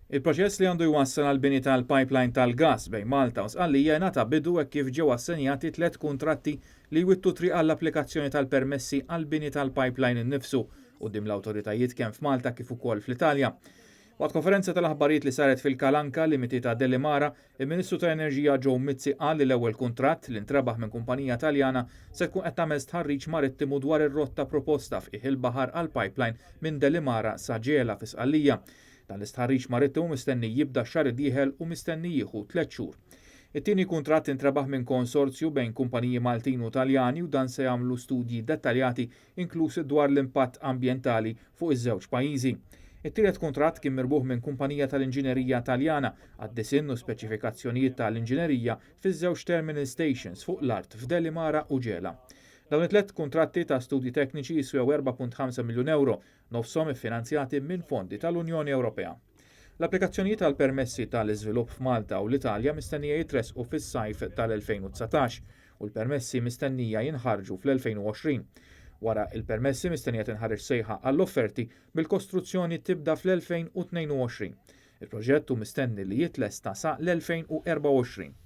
Il-proċess li għandu jwassal għall-bini tal-pipeline tal-gass bejn Malta u Sqallija ingħata bidu hekk kif ġew assenjati tlett kuntratti li jwittu t-triq għall-applikazzjoni tal-permessi għall-bini tal-pipeline innifsu quddiem l-awtoritajiet kemm f'Malta kif ukoll fl-Italja. Waqt konferenza tal-aħbarijiet li saret fil-Kalanka, limiti ta' Delimara, il-Ministru tal-Enerġija Joe Mizzi qal li l-ewwel kuntratt, li ntrebaħ minn kumpanija Taljana, se tkun qed tagħmel stħarriġ marittimu dwar ir-rotta proposta f'qiegħ il-baħar għall-pipeline minn Delimara sa Gela fi Sqallija. Dan l-istħarriġ marittimu mistenni jibda x-xahar id-dieħel u mistenni jieħu tlett xhur. It-tieni kuntratt intrebaħ minn konsorzju bejn kumpaniji Maltin u Taljani u dan se jagħmlu studji dettaljati inkluż dwar l-impatt ambjentali fuq iż-żewġ pajjiżi. It-tielet kuntratt kien mirbuħ minn kumpanija tal-inġinerija Taljana għad-disinn u speċifikazzjonijiet ta' l-inġinerija fiż-żewġ terminal stations fuq l-art f'Delimara u Gela. Dawn it-tlett kuntratti ta' studji tekniċi jiswew 4.5 miljun ewro, nofshom iffinanzjati minn fondi tal-Unjoni Ewropea. L-applikazzjonijiet għal permessi tal-iżvilupp f'Malta u l-Italja mistennija jitressqu fis-sajf tal-2019 u l-permessi mistennija jinħarġu fl-2020. Wara il-permessi mistennija tinħareġ sejħa għall-offerti bil-kostruzzjoni tibda fl-2022. Il-proġett hu mistenni li jitlesta sa l-2024.